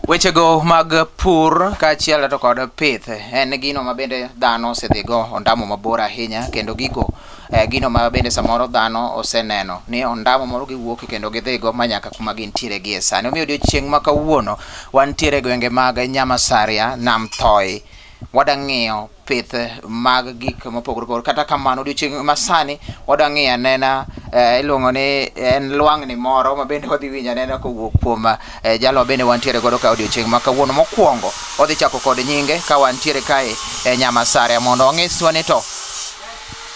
Wechego mag pur kaachiel to kod pith en gino ma bende dhano osedhigo ondamo mabor ahinya kendo gigo eh, gino ma bende samoro dhano oseneno ni ondamo moro giwuok kendo gidhigo ma nyaka kuma gintiere gie sani. Omiyo odiochieng' ma kawuono wantiere e gwenge mag Nyamasaria, Nam Thoi. Wadang'iyo pith mag gik mopogore opogore. Kata kamano odiochieng' masani wadwa ng'iyo anena eh, iluongo ni en lwang'ni moro ma bende wadhi winjo anena kowuok kuom eh, jalo ma bende wantiere godo ka odiochieng' ma kawuono. Mokwongo wadhi chako kod nyinge ka wantiere kae e Nyamasaria mondo ong'iswa ni to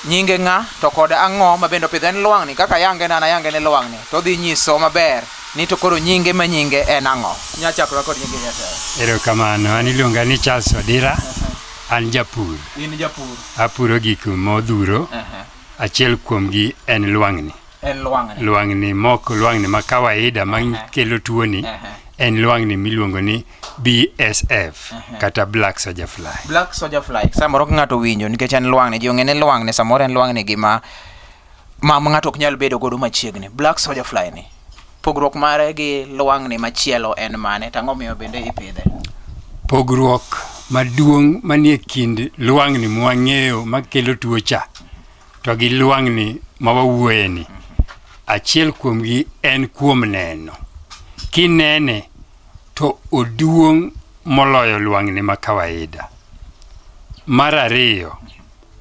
nyinge ng'a to kod ang'o ma bende opidho en lwang'ni kaka ayange na an ayange ni lwang'ni to odhi nyiso maber ni to koro nyinge ma nyinge en ang'o. Nya chakora kod nyinge jatelo. Erokamano, an iluonga ni Charles Odira. An japur. In japur. Apuro gik modhuro. Achiel kuomgi en lwang'ni. En lwang'ni. Lwang'ni mok lwang'ni ma kawaida ma kelo tuoni en lwang'ni miluongo ni BSF kata black soldier fly. Black soldier fly. Samoro ka ng'ato winjo nikech en lwang'ni, ji ong'e ni lwang'ni samoro en lwang'ni gima ma ng'ato ok nyal bedo godo machiegni. Black soldier fly ni pogruok mare gi lwang'ni machielo en mane to ang'o miyo bende ipidhe? Pogruok maduong' manie kind lwang'ni mwang'eyo makelo tuo cha to gi lwang'ni ma wawuoye ni, achiel kuomgi en kuom neno. Kinene to oduong' moloyo lwang'ni ma kawaida. Mar ariyo,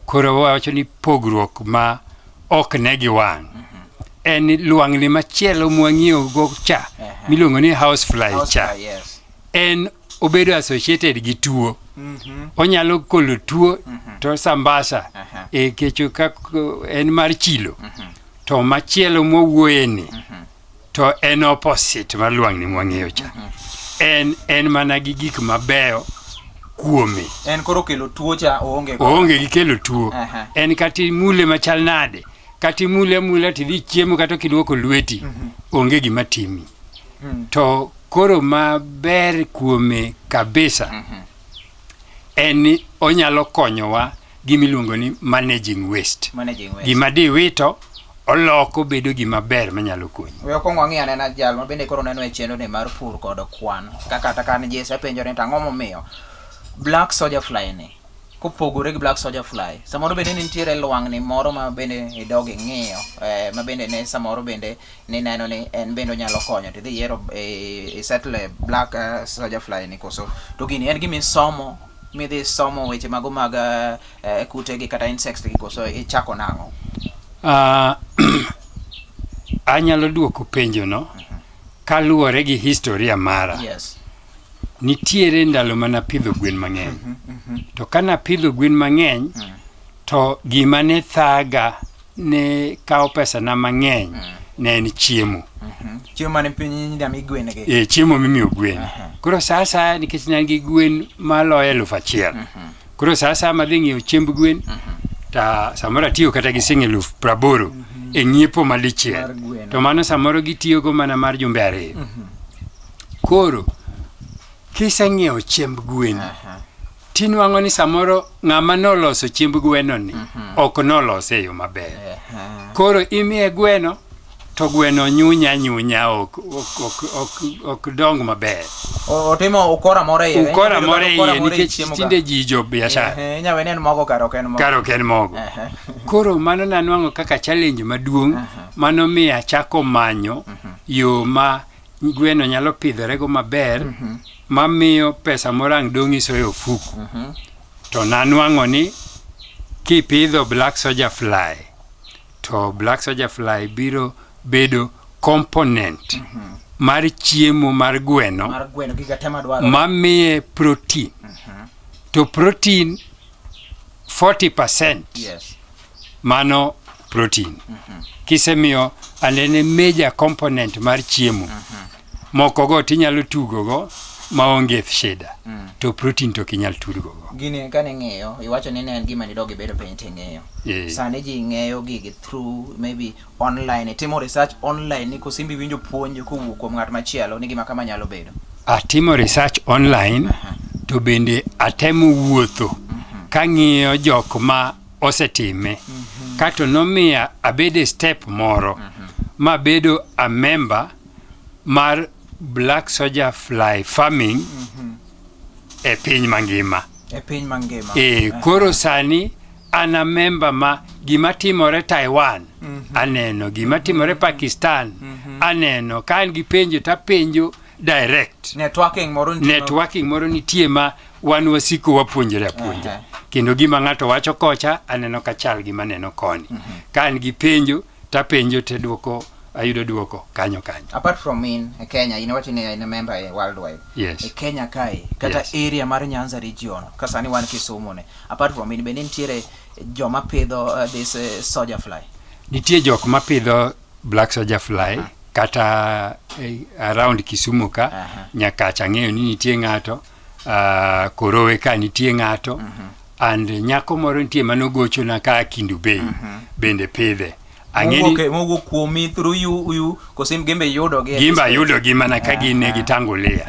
Koro wawacho ni pogruok ma ok ne gi wang' en ni lwang'ni machielo mwang'iyo go cha miluongo ni house fly cha Yes. en obedo associated gi tuo onyalo kolo tuo to sambasa e kecho ka en mar chilo to machielo mwawuoye ni to en opposite mar lwang'ni mwang'eyo cha en en mana gi gik mabeyo kuome En koro kelo tuo cha oonge go. oonge gi kelo tuo Aha. en kata imule machal nade kata imule amula tidhi chiemo kata ok iluoko lweti onge gima timi to koro maber kuome kabisa en ni onyalo konyowa gima iluongo ni managing waste. Managing waste. Gima diwito oloko bedo gima ber manyalo konyi. We okwongo wang'i anena jal ma bende koro neno e chenro ni mar pur kod kwan. Kaka kata ka an Jesse apenjore ni to ang'o momiyo black soldier fly ni kopogore gi black soldier fly samoro bende nitiere lwang'ni moro ma bende idog ing'iyo eh, ma bende ne samoro bende nineno ni en bende onyalo konyo to idhi yiero eh, isettle black eh, soldier fly ni koso to gini en gima isomo midhi somo weche mago mag eh, kute gi kata insects gi koso ichako nang'o? Anyalo duoko penjono kaluwore gi historia mara. Yes. Nitiere ndalo mana pidho gwen mang'eny. To kana pidho gwen mang'eny to gima ne thaga ne kawo pesana mang'eny ne en chiemo. Chiemo mane piny nyami gwen gi. E, chiemo mimiyo gwen. Koro sa asaya nikech ne an gi gwen maloyo 1000. Koro sa asaya madhi ng'iewo chiemb gwen ta samoro atiyo kata gi siling 80,000 e ng'iepo madichiel. Mar gweno. To mano samoro gitiyogo mana mar jumbe 2. Koro kiseng'iewo chiemb gwen tinwang'o ni samoro ng'ama noloso chiemb gweno ni ok nolose e yo maber. Koro imiye gweno to gweno nyunya nyunya ok ok ok ok, ok dong maber. Otimo ukora moro e iye. Ukora moro e Ukora iye moro e nikech chiemo ka. tinde ji jo biashara Ehe, Inya wene en mogo kar ok en mogo. kar ok en mogo. Ehe. Koro mano nanwang'o kaka challenge maduong' manomiyo achako manyo yo ma gweno nyalo pidhorego maber mamiyo pesa moro ang' dong' isoyo e ofuku. To nanwang'o ni kipidho black soldier fly to black soldier fly biro bedo component mar chiemo mar gweno Mar gweno giga te madwarore. mamiye protein. To protein 40% Yes. mano protein. Kisemiyo and en e major component mar chiemo. Moko go tinyalo tugo go maonge shida. To protein to ok inyal tugo go. Gini kane ing'iyo, iwacho ni ne en gima nidog ibedo piny ting'iyo. Sani ji ng'eyo gigi through maybe online, itimo research online ni koso imbe iwinjo puonj kowuok kuom ng'at machielo ni gima kama nyalo bedo. Atimo research online to bende atemo wuotho kang'iyo jok ma osetime kato nomiya abedo e step moro mabedo a member mar black soldier fly farming e piny mangima. E piny mangima. E, koro sani an a member ma gima timore Taiwan aneno, gima timore Pakistan aneno, ka an gi penjo tapenjo direct. Networking moro nitie. Networking moro nitie ma wan wasiko wapuonjore apuonja. Kendo gima ng'ato wacho kocha aneno ka chal gi maneno koni. Ka an gi penjo tapenjo to ayudo duoko kanyo kanyo. Apart from in e Kenya, in wacho ni in a member e worldwide. Yes. E Kenya kae, kata area mar Nyanza region, ka sani wan Kisumu ne. Apart from in, bende nitiere joma pidho this soldier fly? Nitie jok mapidho black soldier fly kata around Kisumu ka. Nyakach ang'eyo ni nitie ng'ato, Korowe ka nitie ng'ato, and nyako moro nitie manogochona ka Kindu Bay bende pidhe. Ang'e ni Mowuok kuomi through you koso gimbe iyudo gi? Gimbe ayudo gi mana ka gin ne gitangulia.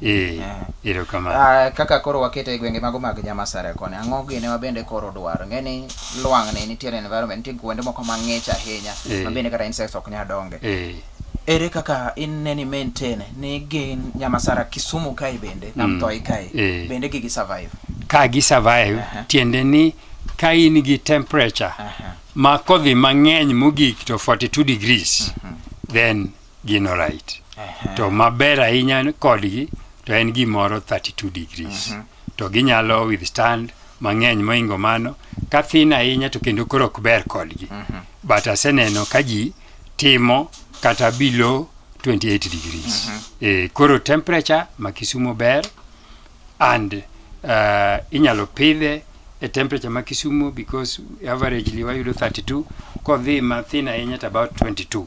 Eh, erokamano. Kaka koro wakete e gwenge mago mag Nyamasare koni, ang'o gine ma bende koro dwaro? Ng'e ni lwang'ni nitiere environment, nitie kuonde moko mang'ich ahinya ma bende kata insects ok nyal donge. Ere kaka ineni maintain ni gin Nyamasara, Kisumu kae bende, Nam Toi kae, bende gigi survive? Ka gi survive, tiende ni ka in gi temperature ma kodhi mang'eny mogik to 42 degrees, then gin alright. To maber ahinya kodgi to en gimoro 32 degrees. To ginyalo withstand mang'eny mohingo mano. Ka thin ahinya to kendo koro ok ber kodgi. But aseneno ka ji timo kata below 28 degrees. Koro temperature ma Kisumu ber and inyalo pidhe e temperature ma Kisumu because averagely wayudo 32, kodhi mathin ahinya to about 22.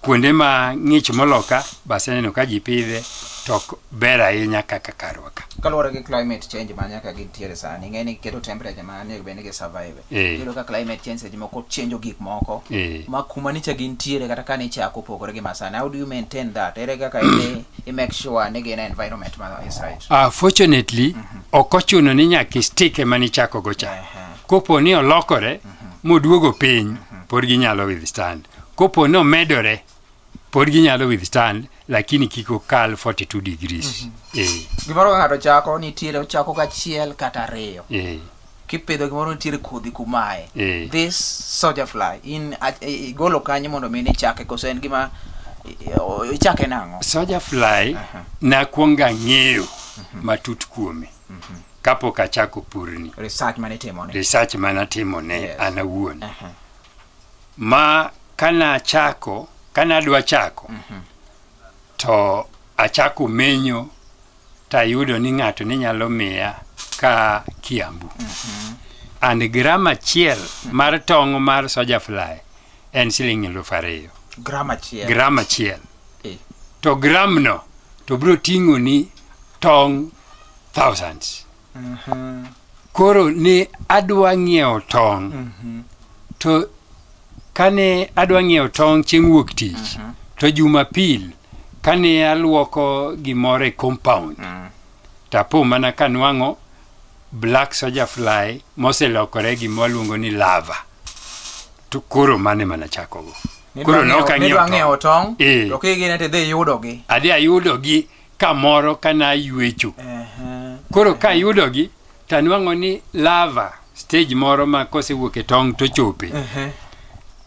Kuonde ma ng'ich moloka be aseneno ka ji pidhe to ok ber ahinya kaka karwa ka. Kaluwore gi climate change ma nyaka gintiere sani, ing'e ni keto temperature ma onego bed ni gi survive. Iyudo ka climate change seche moko change gik moko ma kuma nicha gintiere kata ka nichako opogore gi masani. How do you maintain that? Ere kaka i make sure ni gin e environment ma is right? Fortunately, ok ochuno ni nyaka i-stick ema nichako go cha. Kopo ni olokore moduogo piny, pod ginyalo withstand. Kopo ni omedore, pod ginyalo withstand, lakini kik okal 42 degrees. Gimoro ka ng'ato chako, nitiere ochako gachiel kata ariyo. Kipidho gimoro nitiere kodhi kumae. This soldier fly in igolo kanyo mondo mi nichake, koso en gima ichake nang'o? Soldier fly nakwongo ang'eyo matut kuome kapok achako purni. Research mane itimone. Research manatimone an awuon. Ma kanachako, kanadwa chako, to achako menyo tayudo ni ng'ato ne nyalo miya ka Kiambu. And gram achiel mar tong' mar soldier fly en siling 2000. Gram achiel. Gram achiel. To gram no to biro ting'o ni tong' thousands. Koro ne adwa ng'iewo tong'. To kane adwa ng'iewo tong' chieng' wuok tich, to Jumapil kane aluoko gimoro e compound, tapo mana kanwang'o black soldier fly moselokore gima waluongo ni larva. To koro mane mana chakogo. Koro ne ok ang'iewo Nidwa ng'iewo tong', to kigine to idhi yudogi. Adhi ayudogi kamoro kana aywecho. Koro ka ayudogi tanwang'o ni larva stage moro ma kosewuok e tong' to chope.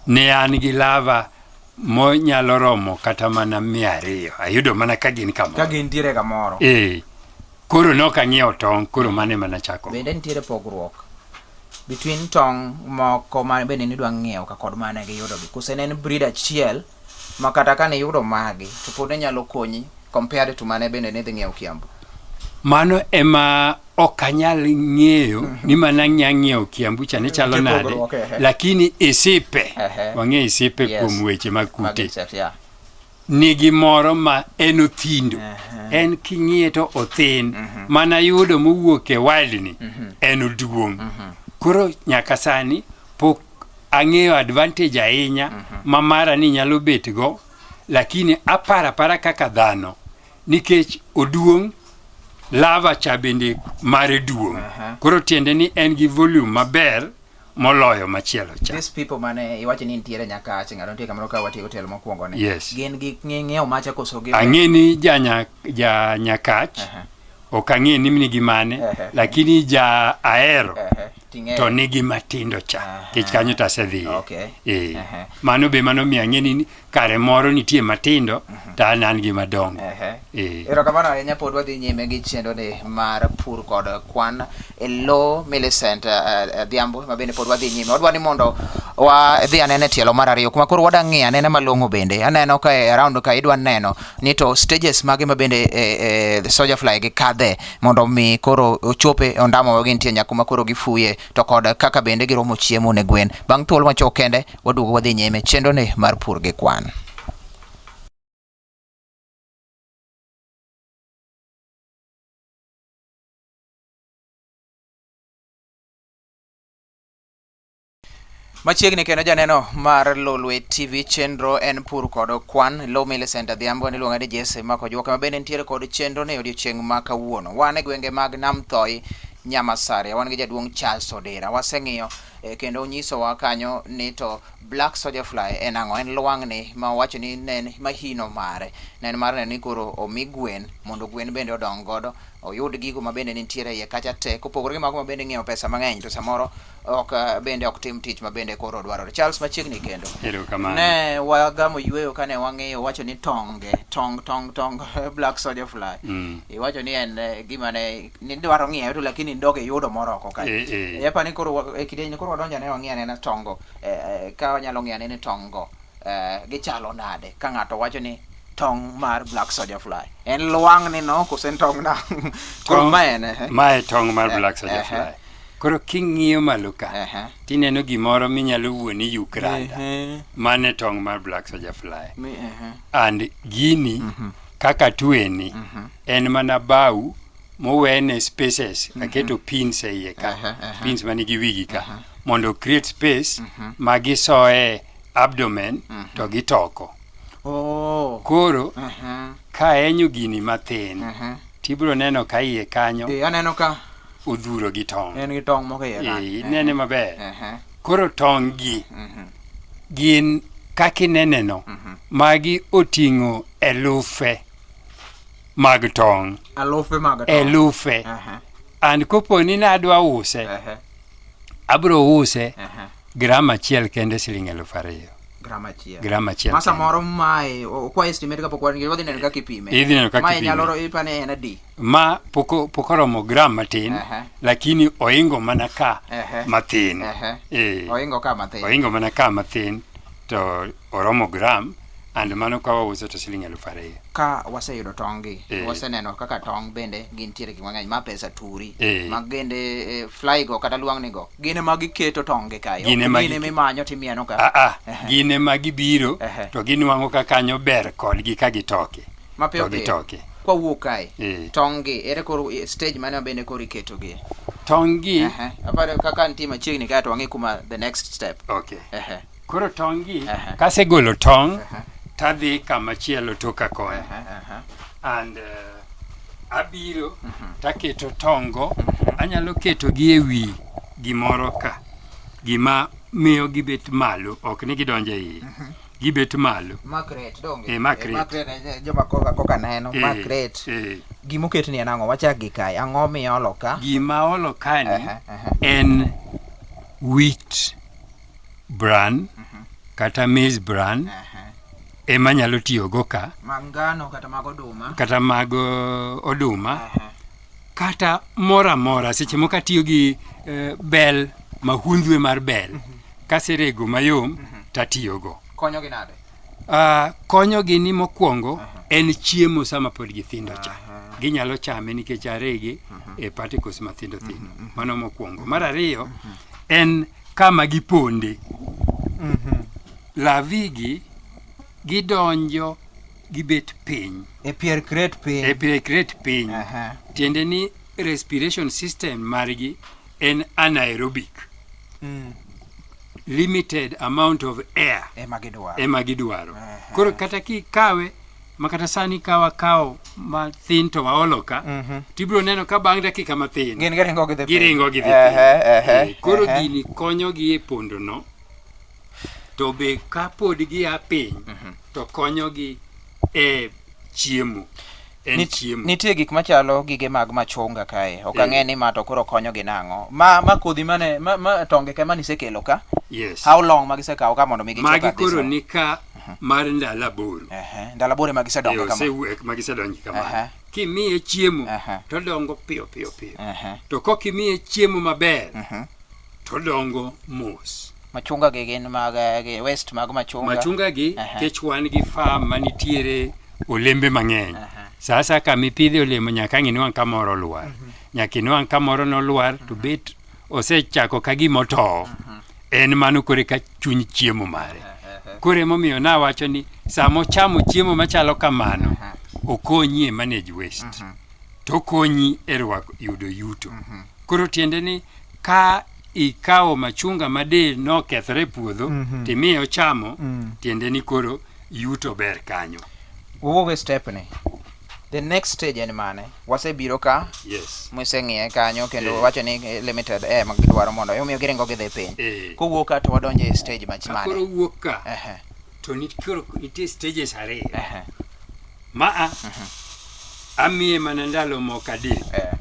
Ne an gi larva monyalo romo kata mana 200. Ayudo mana ka gin kamoro. Ka gintiere kamoro. Koro ne ok ang'iewo tong', koro mano ema nachako. Bende nitiere pogruok between tong' moko ma bende nidwa ng'iewo ka kod mane giyudogi? Koso ne en breed achiel ma kata ka niyudo magi to pod ne nyalo konyi compared to mane bende nidhi ng'iewo Kiambu? Mano ema ok anyal ng'eyo ni mana nya ng'iewo Kiambu cha ne chalo Nitie nade, pogruok, ehe. lakini isipe, wang'eyo isipe kuom weche mag Mag kute, insect, yeah. nigi moro ma en othindo. En king'iye to othin. Mana yudo mowuok e wild ni, en oduong'. Koro nyaka sani pok ang'eyo advantage ahinya ma mara ni nyalo bet go, lakini aparo apara kaka dhano, nikech oduong', larva cha bende mare duong'. Koro tiende ni en gi volume maber moloyo machielo cha. These people mane iwacho ni nitiere Nyakach, ng'ato nitie kamoro ka watieko tielo mokwongo ni. Yes. Gin gi ng'iewo macha koso gi Ang'e ni ja, nya, ja Nyakach Aha. ok ang'e ni nigi mane Ehe. lakini ja Ahero Ehe, ting'eyo. to nigi matindo cha Aha. nikech kanyo to asedhiye. Okay. Eh. Ehe. Mano be mano miyo ang'e ni kare moro nitie matindo to an an gi madongo. Ehe. Eh. Erokamano ahinya pod wadhi nyime gi chenro ni mar pur kod kwan e lo Millicent Adhiambo ma bende pod wadhi nyime. Wadwa ni mondo wadhi anene tielo mar ariyo kuma koro wadwa ng'iyo anena malong'o bende. Aneno ka e around ka idwa neno ni to stages mage ma bende soldier fly gi kadhe mondo mi koro ochope ondamo ma gintie nyaka kuma koro gifuye to kod kaka bende giromo chiemo ne gwen. Bang' thuolo machuok kende waduogo wadhi nyime chenro ni mar pur gi kwan. Machiegni kendo janeno mar Lolwe TV chenro en pur kod kwan Lo Millicent Adhiambo niluonga ni Jesse Makojuoke ma bende nitiere kod chenro ni odiochieng' ma kawuono. Wan e gwenge mag Nam Thoi Nyamasaria wan gi jaduong' Charles Odera waseng'iyo kendo onyisowa kanyo ni to black soldier fly en ang'o en lwang'ni ma owacho ni ne en mahino mare ne en mar neno ni koro omi gwen mondo gwen bende odong godo oyud gigo ma bende nitiere iye kacha te kopogore gi mago ma bende ng'iewo pesa mang'eny to samoro ok bende ok tim tich ma bende koro dwarore. Charles machiegni kendo. Erokamano. Ne wagamo yueyo kane wang'iyo wacho ni tonge tong tong tong black soldier fly. Iwacho ni en gima ne nidwaro ng'iewe to lakini ndog iyudo moro oko kae. Eh, eh. Apa ni koro e kidieny ni koro wadonjo ane wang'i anena tongo ka wanyalo ng'iyo ane ni tong go gichalo nade ka ng'ato wacho ni tong' mar black soldier fly en lwang'ni no kose en tong' na koro ma en eh. Mae tong' mar black soldier eh, fly. Koro king'iyo malo ka Ehe. tineno gimoro minyalo wuo ni yuk randa. Ehe. Mano e tong' mar black soldier fly. Ehe. And gini kaka tweni en mana bau mowene spaces aketo pins e iye ka Ehe, ehe. pins manigi wigi ka mondo create space ma gisoe abdomen to gitoko. Oh. Koro Ehe. ka enyo gini mathin Ehe. tibiro neno ka iye kanyo Eh, aneno ka odhuro gi tong'. en gi tong' moko e iye kanyo. Eh, inene maber. Ehe. Koro tong' gi Mhm. gin kaka ineneno magi oting'o elufe mag tong'. Alufe mag tong'. Elufe. Ehe. And kopo ni nadwa use, Ehe. abro use Ehe. gram achiel kende siling 2000. Gram achiel. Gram achiel. Ma kende. samoro mae okwa estimate kapok wan wadhi neno kaka ipime. Idhi neno kaka Mae ipime. nyalo ro- ipane en adi? Ma pok oromo gram matin, Ehe. lakini oingo mana ka Ehe. mathin. Ehe. Eh. Oingo ka mathin. Oingo mana ka mathin to oromo gram and mano ka wauso to siling 2000. Ka waseyudo tong' gi, Eh. waseneno kaka tong' bende gintiere gik mang'eny ma pesa turi. Eh. Ma bende fly go kata lwang'ni go, gin ema giketo tong' gi kae. Gin ema Gin ema imanyo timieno ka. Ah, ah, Ehe. gin ema gibiro Ehe. to ginwang'o ka kanyo ber kodgi ka gitoke. Mapiyo To piyo. gitoke. Kwawuok kae, Eh. tong' gi, ere koro stage mane ma bende koro iketogie? Tong' gi, Ehe. Aparo kaka nitie machiegni kae to wang'i kuma the next step. okay. Ehe. Koro tong' gi, Ehe. kasegolo tong', Ehe. tadhi kama chielo toka koni. Ehe, ehe. And abiro taketo tong'go, anyalo ketogi e wi gimoro ka. Gima miyo gibet malo, ok ni gidonjo e iye. Gibet malo. Ma crate, donge? Eh, ma crate. Ma crate, joma koka neno, ma Eh, crate. eh. Gimoket ni en ang'o? Wachak gi kae. Ang'o miolo ka? Gima aolo kani Ehe, ehe. en wheat bran kata maize bran Ehe. ema nyalo tiyogo ka Mag ngano kata mag oduma. kata mag oduma Ehe. kata moro amora. Seche moko atiyo gi bel, mahundhwe mar bel. Kaserego mayom tatiyogo. Konyogi nade? Konyogi ni mokwongo en chiemo sama pod githindo cha. Ginyalo chame nikech arege e particles mathindo thindo. Mano mokwongo. Mar ariyo en kama giponde. Larvae gi gidonjo gibet piny. E pier crate piny. E pier crate piny. Aha. Tiende ni respiration system margi en anaerobic. Limited amount of air Ema gidwaro. ema gidwaro. Aha. Koro kata kikawe Ma kata sani ka wakawo mathin to waolo ka, tibiro neno ka bang' dakika mathin Gin giringo gidhi piny. giringo gidhi piny. Ehe, ehe, Koro ehe. gini konyogi e pondo no, to be kapod gia piny to konyogi e chiemo. En chiemo. Nitie gik machalo gige mag machunga kae. Ok Eh. ang'e ni ma to koro konyogi nang'o. Ma kodhi mane ma tonge ka manisekelo ka. Yes. How long ma gisekawo ka mondo mi gichop Magi at this koro level? ni ka mar ndalo 8. Ehe, ndalo 8 ma gisedongo Eh, kama. osewuok ma gisedonjo Aha. kama. Kimiye chiemo Aha. to odongo piyo piyo piyo. Ehe. To kok imiye chiemo maber to odongo mos. Machunga gi gin mag gi waste mag machunga. Machunga gi Aha. kech wan gi farm manitiere olembe mang'eny. Aha. Sa asaya kama ipidhe olemo nyaka ang' inwang' kamoro olwar. Nyaka inwang' kamoro nolwar to bet osechako ka gima otow. En mano koro eka chuny chiemo mare. Koro emomiyo nawacho ni sama ochamo chiemo machalo kamano, okonyi e manage waste. To okonyi e rwako yudo yuto. Koro tiende ni ka ikawo machunga ma de nokethore e puodho timiye ochamo, tiende ni koro yuto ber kanyo. Wuog e step ni. The next stage en mane? Wasebiro ka Yes. museng'iye kanyo kendo Eh. wacho ni limited air ma gidwaro mondo emomiyo giringo gidhi piny. Kowuok ka to wadonjo e stage mach Ka koro mane? wuok ka Ehe, to koro nitie stages 2. ehe, Maa amiye mana ndalo moko 3 eh,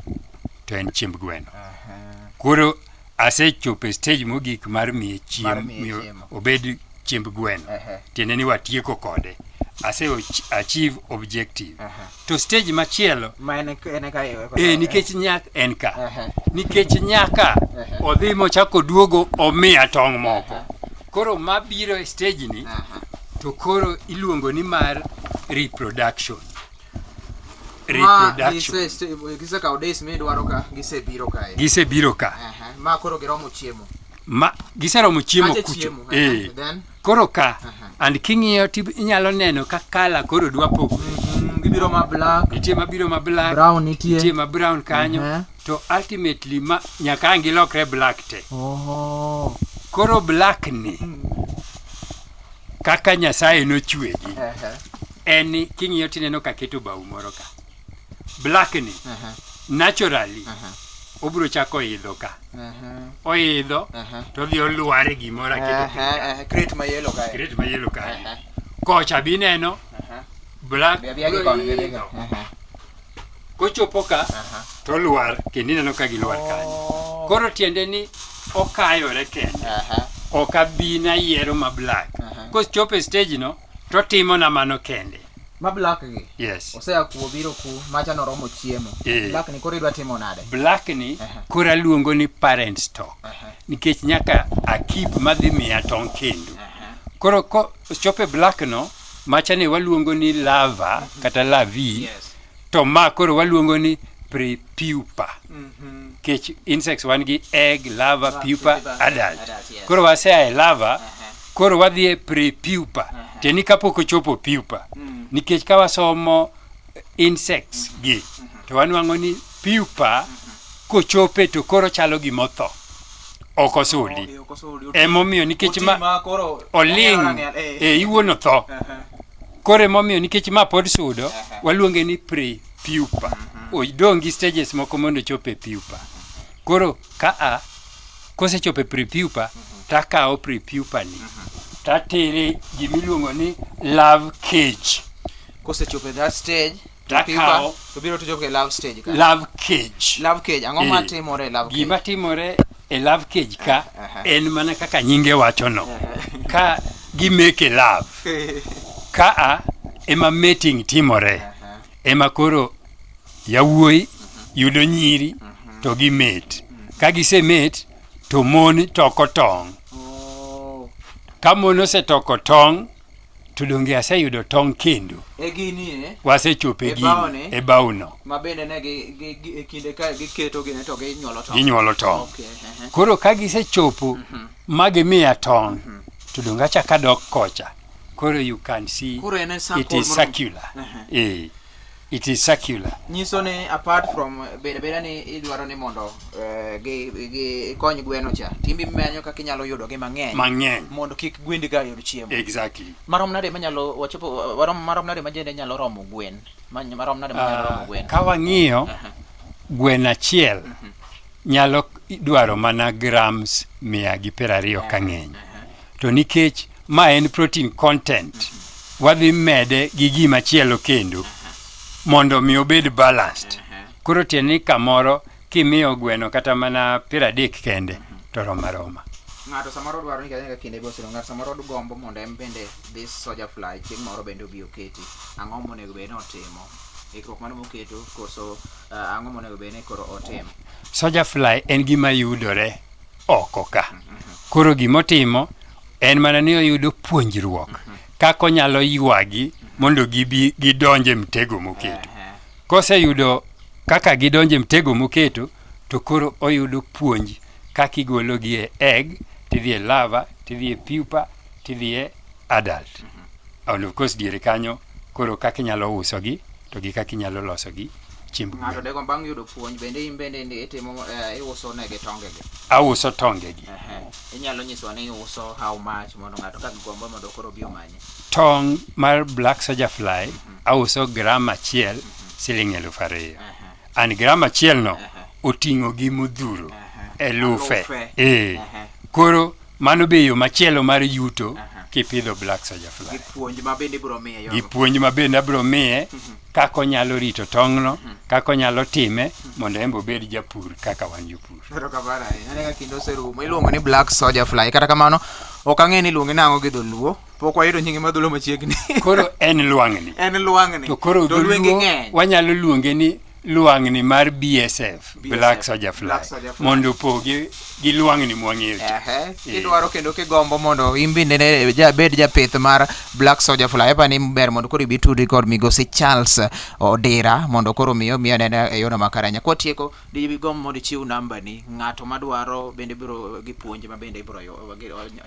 to en chiemb gweno. Koro asechopo e stage mogik mar miye Mar chiemo, miye miyo chiemo. obed chiemb gweno. Ehe. Tiende ni watieko kode. Ase achieve objective. Aha. To stage machielo Ma en en ka iwe. Nikech nyak en ka. Ehe. Nikech nyaka Ehe. odhi mochako duogo omiya tong' moko. Koro mabiro e stage ni Aha. to koro iluongo ni mar reproduction. Ma Reproduction. gisekawo days midwaro ka gisebiro kae. Gisebiro ka. Ehe, Ma koro giromo chiemo. Ma giseromo chiemo Kacha kucho. chiemo. Ehe, Then Koro ka Aha. and king'iyo to inyalo neno ka kala koro dwa pogore. Gibiro ma black, Nitie mabiro ma black, brown nitie. nitie ma brown kanyo. Aha. To ultimately ma nyaka ang' gilokre black te. Oh. Koro black ni kaka Nyasaye nochwegi Ehe. en ni king'iyo tineno ka keto bau moro ka. Black ni Ehe. naturally Aha. obiro chako idho ka. Ehe. Oidho Aha. to odhi olwar e gimoro aketo piny Ehe, ka. ehe, crate ma yellow kae. Crate ma yellow kanyo. Ehe. Kocha bineno Aha. black Bi abiya gi biro koni, bi abiya gi- idho. Ehe. Kochopo ka Aha. to olwar kendo ineno ka gilwar kanyo. Oh. Koro tiende ni okayore kende. Aha. Ok abi nayiero ma black. Aha. Kochopo e stage no to timo na mano kende. Ma black gi. Yes. Osea kuo biro ku macha noromo chiemo. Eh. Black ni koro idwa timo nade? Black ni Aha. koro aluongo ni parent stock. Aha. Nikech nyaka akip madhi miya tong' kendo. Aha. Koro kochopo e black no, macha ne waluongo ni larva kata larvae. Yes. To ma koro waluongo ni prepupa. Mhm. Nikech insects wan gi egg, larva, Larva, pupa, pupa, adult. adult, yes. Koro wasea e larva, Aha. koro wadhi e prepupa. Aha. Tiende ni kapok ochopo pupa. Mm. Nikech ka wasomo insects gi, to wanwang'o ni pupa kochope to koro chalo gimotho. Ok osudi. Oh, ok osudi. Emomiyo nikech Oti ma ma koro oling' eh. e iwuon otho. Aha. Koro emomiyo nikech ma pod sudo, Aha. waluonge ni pre-pupa. Odong' gi stages moko mondo ochop e pupa. Koro ka a kosechopo e pre-pupa, takawo pre-pupa ni, tatere gimiluongo ni love cage. Kosechopo e that stage, to Takawo. pupa, to biro to chopo e love stage ka. Love cage. Love cage, ang'o ma Eh. timore e love cage? Gima timore e love cage ka Aha. en mana kaka nyinge wachono. Ka gimeke love. Ka a ema mating timore. Aha. Ema koro yawuoyi yudo nyiri to gimate. Ka gisemate to mon toko tong'. Oh. Ka mon osetoko tong' to donge aseyudo tong' kendo. E gini e, Wasechopo e E gini bawni? e bawno. ma bende ne gi e kinde ka giketo gine to ginyuolo tong'. Ginyuolo tong'. Okay, ehe. Koro ka gisechopo ma gimiya tong' to donge achako adok kocha. Koro you can see Koro en e it circle is moro- circular. Aha. Eh. It is circular. Nyiso ni apart from bedo abeda ni idwaro ni mondo eh, gi, gi ikony gweno cha, timbi menyo kaka inyalo yudo gi mang'eny Mang'eny. mondo kik gwendi ka yud chiemo. Exactly. Marom nade manyalo wachopo warom marom nade ma jende nyalo romo gwen? Marom nade manyalo romo gwen? Ka wang'iyo gweno achiel nyalo dwaro mana grams 120 ka ng'eny. To nikech ma en protein content, wadhi mede gi gima chielo kendo mondo mi obed balanced. Koro tiende ni kamoro kimiyo gweno kata mana 30 kende to roma roma. Ng'ato samoro dwaro ni kaka kinde be oserumo, ng'ato samoro gombo mondo en bende this soldier fly chieng' moro bende obi oketi. Ang'o monego bed ni otimo? Ikruok mane moketo koso ang'o monego bed ni koro otim? Soldier fly en gima yudore oko ka. Koro gimotimo en mana ni oyudo puonjruok kaka onyalo ywagi mondo gibi gidonj e mtego moketo. Koseyudo kaka gidonjo e mtego moketo, to koro oyudo puonj kaka igologi e egg, tidhi e larva, tidhi e pupa, tidhi e adult. And of course diere kanyo koro kaka inyalo usogi to gi kaka inyalo losogi chiemb Ng'ato gwen. dego bang' yudo puonj bende in bende itimo iuso negi tongegi. Auso tongegi. Inyalo nyisowa ni iuso how much mondo ng'ato ka gombo mondo koro obi omanye. Tong' mar black soldier fly auso gram achiel siling 2000. An gram achiel no oting'o gi modhuro elufe. Alufe. Eh. Koro mano be yo machielo mar yuto kipidho black soldier fly. Gi puonj ma bende ibiro miye Gi yogo. puonj ma bende abiro miye kaka onyalo rito tong'no, kaka onyalo time mondo en be obed japur kaka wan jopur. Erokamano ahinya. Aneno ka kinde oserumo. Iluongo ni black soldier fly. Kata kamano, ok ang'e ni iluonge nang'o gi dholuo. Pok wayudo nyinge ma dholuo machiegni. Koro en lwang'ni. En lwang'ni. To koro to lwenge dholuo ng'eny. wanyalo luonge ni lwang'ni mar BSF, BSF, Black Soldier Fly, Black Soldier Fly. mondo opoge gi lwang'ni mwang'eyo cha. Ehe, kidwaro kendo kigombo mondo in bende ne ja, bed japith mar Black Soldier Fly, apa ni ber mondo koro ibi tudri kod migosi Charles Odira mondo koro miyo miyo nene e yono makare ahinya. Kwatieko, digomb mondo ichiw nambani, ng'ato madwaro bende biro gi puonj ma bende ibiro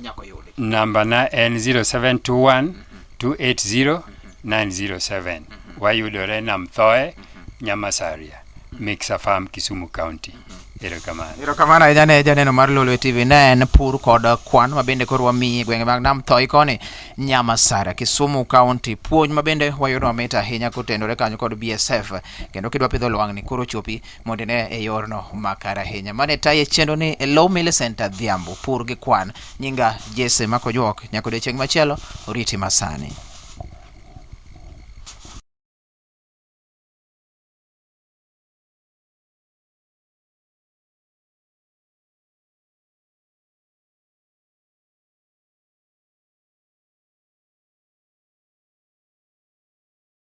nyako yudi. Namba na en 0721 280 907. Wayudore Namthoe, Nyamasaria, Mixer Farm, Kisumu County. Erokamano. Erokamano ahinya ne janeno mar Lolwe TV. Ne en pur kod kwan ma bende koro wamiyi e gwenge mag Nam Thoi koni Nyamasara, Kisumu County. Puonj ma bende wayudo mamit ahinya kotenore kanyo kod BSF. Kendo kidwa pidho lwang'ni koro chopi mondo ine e yorno makare ahinya. Mane taye chenro ni e Low Millicent Adhiambo, pur gi kwan. Nyinga Jesse Makojuok, nyaka odiochieng' machielo, oriti masani.